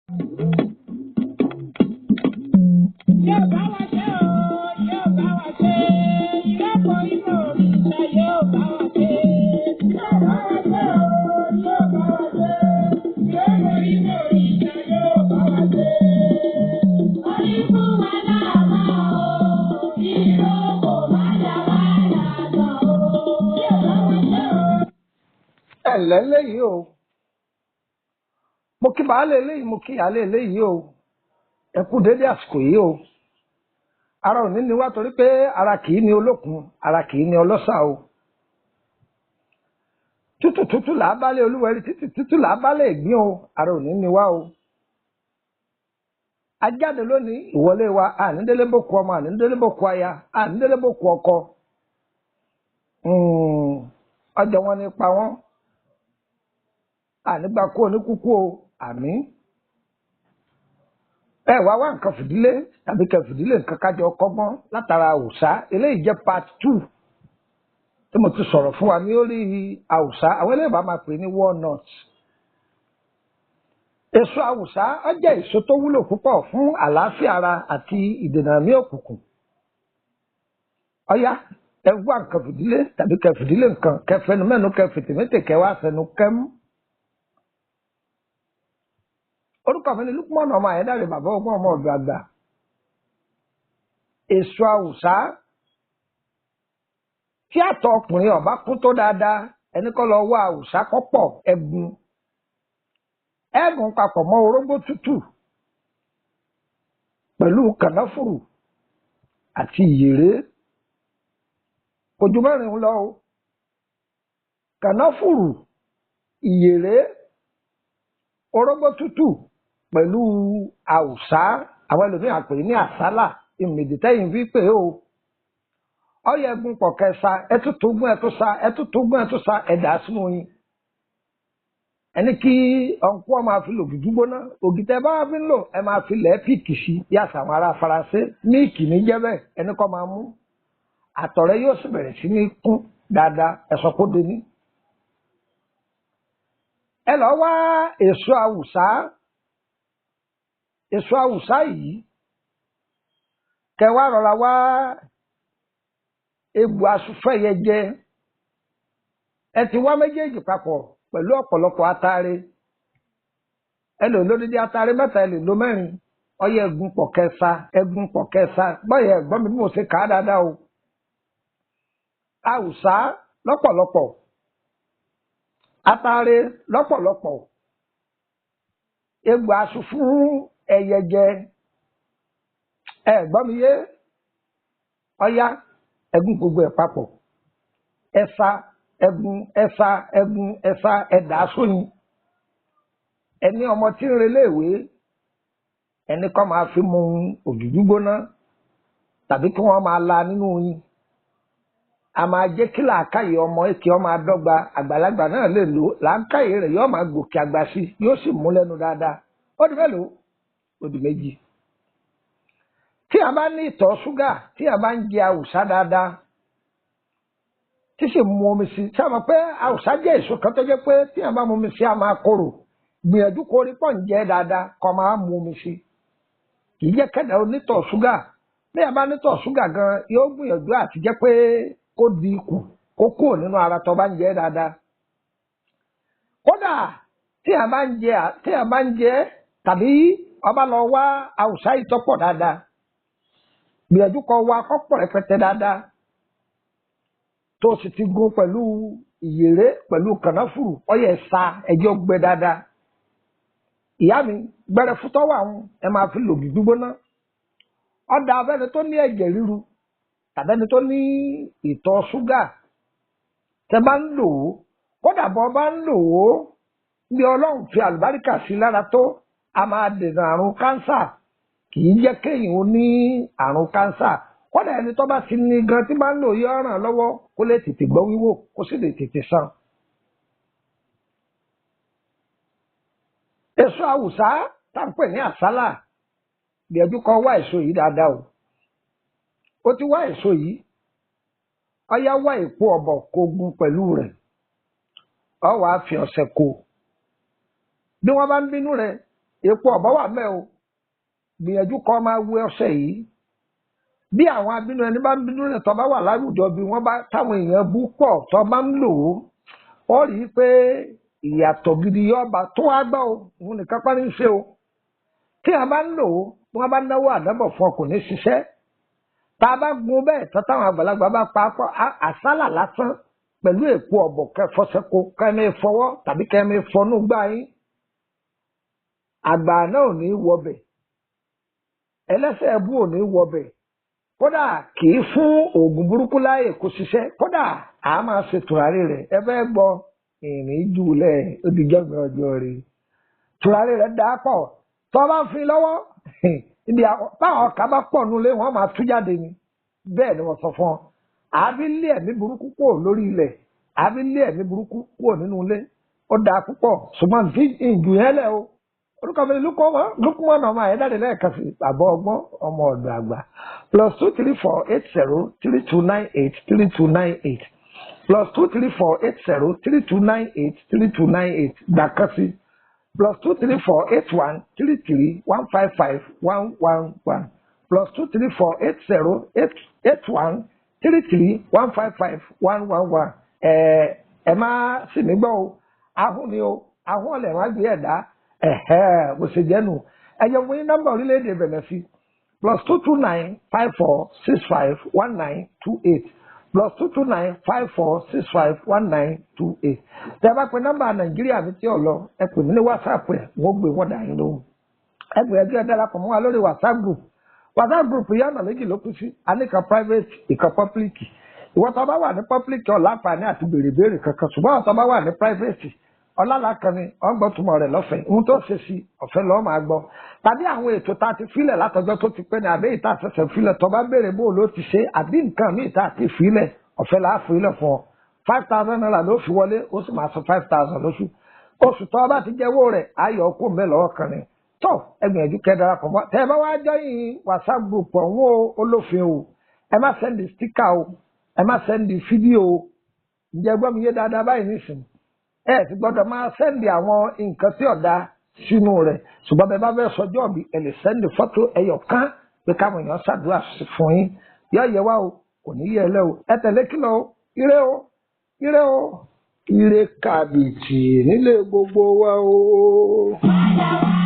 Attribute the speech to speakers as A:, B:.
A: Yóò bá wa ṣe o, yóò bá wa ṣe. Ìrẹ́pọ̀ inú òrìṣà yóò bá wa ṣe. Yóò bá wa ṣe o, yóò bá wa ṣe. Ìrẹ́pọ̀ inú òrìṣà yóò bá wa ṣe. Orí fún wa láàmà o, ìrókò má dá wa láàmà o. Yóò bá wa ṣe o.
B: Ẹ ǹlẹ́ léyìí o, mo kí baálé eléyìí, mo kí ìyáálé eléyìí o. Ẹ kú déédéé àsìkò yìí o. Ara ò ní ní wá torí pé ara kì í ní olókun, ara kì í ní ọlọ́ṣà o. Tútù tútù là á bálé olúwẹ̀rí, tútù tútù là á bálé ìgbín o. Ara ò ní ní wá o. Ajáde lónìí, ìwọlé wa, ànídélé bó ku ọmọ, ànídélé bó ku aya, ànídélé bó ku ọkọ. Ọjọ́ wọn ní pa wọ́n, ànígbà kú oníkúkú o. Àmín. Ẹ wá wá nǹkan fìdílé tàbí kẹ fìdílé nǹkan kájọ kọ́gbọ́n látara àwùsá. Eléyìí jẹ́ part 2 tí mo ti sọ̀rọ̀ fún wa ní orí àwùsá. Àwọn eléyìí bá máa pè ní walnut. Èso àwùsá, ó jẹ́ èso tó wúlò púpọ̀ fún àlàáfíà ara àti ìdènà ẹ̀mí òkùnkùn. Ọ̀yá, ẹ wá nǹkan fìdílé tàbí kẹ fìdílé nǹkan, kẹ fẹnu mẹ́nu, kẹ fìtìmẹ́tì, kẹ wá fẹnu kẹ́mú. Orúkọ mi ni Lukman ọmọ Àyẹ́dàrè, bàbá ọgbọ́n, ọmọ ọ̀dọ̀ àgbà. Èso àwùsá, tí àtọ̀ ọkùnrin ọ̀bá kún tó dáadáa, ẹni kọ́ lọ wá àwùsá kọ́ pọ̀, ẹ̀gún ẹ̀gún papọ̀ mọ́ orógbó tútù pẹ̀lú kànáfùrù àti ìyèré. Ojú mẹ́rin ń lọ o. Kànáfùrù, ìyèré, orógbó tútù pẹ̀lú àwùsá. Àwọn ẹlòmíràn pè ní àsálà, ìmìdítẹ́yìn fi pè é o. Ọyẹ ẹgún pọ̀ kẹsa, ẹtútù gún, ẹtúsa, ẹtútù gún, ẹtúsa, ẹ̀dá sínú yín. Ẹni kí ọ̀nkú ọ máa fi lò gidi gbóná. Ògì tẹ bá fi ń lò, ẹ máa fi lẹ́ẹ̀ píìkì sí bí àṣà àwọn ará Faransé. Míìkì ní jẹ́ bẹ́ẹ̀, ẹni kọ́ máa mú. Àtọ̀rẹ́ yóò sì bẹ̀rẹ̀ sí ní kún dáadáa, ẹ̀sọ́ kó de ní. Ẹ lọ wá èso àwùsá. Èso àwùsá yìí, kẹ wá rọra wá egbò asúfẹ́yẹ jẹ. Ẹ ti wá méjèèjì papọ̀ pẹ̀lú ọ̀pọ̀lọpọ̀ atare. Ẹ lè lódìdí atare mẹ́ta, ẹ lè lo mẹ́rin. Ọyẹ ẹgún pọ̀ kẹsa, ẹgún pọ̀ kẹsa. Báyẹ̀ ẹ̀gbọ́n mi bí mo ṣe kà á dáadáa o. Àwùsá lọ́pọ̀lọpọ̀, atare lọ́pọ̀lọpọ̀, egbò aṣù fún ẹyẹ jẹ. Ẹ gbọ́ mi yé? Ọyá, ẹgún gbogbo ẹ̀ papọ̀. Ẹ̀sà ẹgún, ẹ̀sà ẹgún, ẹ̀sà, ẹ̀dá sóyin. Ẹni ọmọ tí ń relé ìwé, ẹni kọ́ máa fi mu òjòjú gbóná tàbí kí wọ́n máa la nínú oyin. A máa jẹ́ kí làákàyè ọmọ èkì ọmọ adọ́gba. Àgbàlagbà náà lè lò, làákàyè rẹ̀ yóò máa gòkè àgbà sí, yóò sì mú lẹ́nu dáadáa. Ó di mélòó? Ó di méjì. Tí a bá ní ìtọ̀ ṣúgà, tí a bá ń jẹ àwùsá dáadáa, tí sì mu omi sí, tí a mọ̀ pé àwùsá jẹ́ èso kan tó jẹ́ pé tí a bá mu omi sí, a máa korò. Gbìyànjú kó rí pọ̀ ń jẹ dáadáa, kó máa mu omi sí. Kì í jẹ́ kẹ́dà onítọ̀ ṣúgà. Bí a bá nítọ̀ ṣúgà gan, yóò gbìyànjú àti jẹ́ pé kó di ikù, kó kúrò nínú ara tó bá ń jẹ dáadáa. Kódà tí a bá ń jẹ, tí a bá ń jẹ tàbí ọba lọ wá àwùsá yìí tó pọ̀ dáadáa, gbìyànjú kó wá kó pọ̀ rẹpẹtẹ dáadáa, tó sì ti gún pẹ̀lú ìyèré pẹ̀lú kànáfùrù, ọyẹ sa ẹjọ́ gbẹ dáadáa. Ìyá mi, gbẹrẹ fún tọ́wọ́ àwọn, ẹ máa fi lògì gbígbóná. Ọ̀dà abẹ́ni tó ní ẹ̀jẹ̀ ríru tàbẹ́ni tó ní ìtọ̀ ṣúgà, tẹ bá ń lò ó, kódà bọ́ bá ń lò ó, bí Ọlọ́run fi àlùbáríkà sí lára tó, a máa dènà àrùn kánsà. Kì í jẹ́ kéèyàn ó ní àrùn kánsà. Kódà ẹni tó bá ti ní gan tí bá ń lò, yóò ràn lọ́wọ́ kó lè tètè gbọ́ wíwò, kó sì lè tètè san. Èso àwùsá tá à ń pè ní àsálà, gbìyànjú kó wá èso yìí dáadáa o. Ó ti wá èso yìí, ọyá, wá èpo ọ̀bọ̀ kó gún pẹ̀lú rẹ̀. Ọ wàá fi ọṣẹ kó. Bí wọ́n bá ń bínú rẹ̀, Epo ọ̀bọ wà mẹ́ o. Gbìyànjú kọ́ máa wé ọṣẹ yìí. Bí àwọn abínú ẹni bá ń bínú rẹ̀, tó bá wà láwùjọ, bí wọ́n bá táwọn èèyàn bú pọ̀, tó bá ń lò ó, ó rí i pé ìyàtọ̀ gidi yọba tó wá gbọ́ o. Òun nìkan pa ní í ṣe o. Tí a bá ń lò ó, bí wọ́n bá náwó àdábọ̀ fún ọ, kò ní ṣiṣẹ́. Tá a bá gun bẹ́ẹ̀ tán, táwọn àgbàlagbà bá pa á pọ̀, àsálà lásán pẹ̀lú èpo ọ̀bọ̀, kẹfọsẹ́kọ kẹ́mi fọwọ́ tàbí kẹ́mi fọnú gbá yín, àgbà náà ò ní wọbẹ̀, ẹlẹ́sẹ̀ ẹbú ò ní wọbẹ̀. Kódà kì í fún oògùn burúkú láàyè kó ṣiṣẹ́. Kódà a máa ṣe tùràrí rẹ̀. Ẹ fẹ́ gbọ́ ìrìn jùlẹ̀ ó ọjọ́ rẹ̀. Tùràrí rẹ̀ dáa pọ̀. Tó o bá ń fi lọ́wọ́ ibi táwọn ọkà bá pọ̀ nulẹ̀, wọ́n máa tú jáde ni. Bẹ́ẹ̀ ni wọ́n sọ fún ọ. Àbí lé ẹ̀mí burúkú kúrò lórí ilẹ̀, àbí lé ẹ̀mí burúkú kúrò nínú ilé. Ó dáa púpọ̀, ṣùgbọ́n fi ìjù yẹn lẹ̀ o. Orúkọ mi Lukman ọmọ Ayédáde, lẹ́ẹ̀kan sí, bàbá ọgbọ́n, ọmọ ọ̀dọ̀ àgbà. +234 80 3298 3298, +234 80 3298 3298. Gbà kan sí: +234 81 33 155 111, +234 80 81 33 155 111. Ẹ ẹ má sì mí gbọ́ o. Ahun ni o, ahun ọ̀lẹ̀ wá gbé ẹ̀dá ẹ̀hẹ́ bó ṣe jẹ́ nù. Ẹ jẹ́ fún yín nọ́mbà orílẹ̀-èdè bẹ̀rẹ̀ sí: +229 54 65 19 28, +229 54 65 19 28. Tẹ́ ẹ bá pe nọ́mbà Nàìjíríà mi tí ò lọ, ẹ pè mí ní WhatsApp ẹ̀, wọ́n gbé wọ́n dà yín lóhùn. Ẹ gbìyànjú ẹ darapọ̀ mọ́ wa lórí WhatsApp group. WhatsApp group yìí, ọ̀nà méjì ló kú sí: a ní kan private, ìkan public. Ìwọ tó bá wà ní public, ọ̀ láǹfààní àti béèrè béèrè kankan, ṣùgbọ́n tó bá wà ní private, ọlọ́lá kan ni ọgbọ́n túmọ̀ rẹ̀ lọ́fẹ̀ẹ́. Ohun tó ṣe sí ọ̀fẹ́ lọ́ọ́ máa gbọ́, tàbí àwọn ètò tá a ti filẹ̀ látọjọ́ tó ti pẹ́ ní àbí ìta àṣẹṣẹ filẹ̀, tó bá béèrè bó ló ti ṣe, àbí nǹkan míì tá a ti filẹ̀, ọ̀fẹ́ là á filẹ̀ fún ọ. ₦5,000 ló fi wọlé, ó sì máa san 5,000 lóṣù. Oṣù tó bá ti jẹ́wọ́ rẹ̀, ayọ̀ kó mẹ́ lọ́wọ́ kan ni. Tó ẹ gbìyànjú kẹ́ darapọ̀ mọ́. Tẹ́ ẹ bá wá join WhatsApp group ọ̀hún o, olófin o. Ẹ má send sticker o, ẹ má send fídíò o. Ǹjẹ́ gbọ́ mi yé dáadáa báyìí nísìnyí? Ẹ ti gbọ́dọ̀ máa send àwọn nǹkan tí ọ̀dà sínú rẹ̀, ṣùgbọ́n bẹ́ẹ̀ bá fẹ́ sọjọ́ bí, ẹ lè send fọ́tò ẹyọ kan pé káwọn èèyàn ṣàdúrà fún yín. Yọ yẹ wá o, kò ní yẹ ẹ lẹ o. Ẹ tẹ̀lé kìlọ̀ o. Ire o, ire o, ire kàbìtì nílé gbogbo wa o.
A: Padà wá.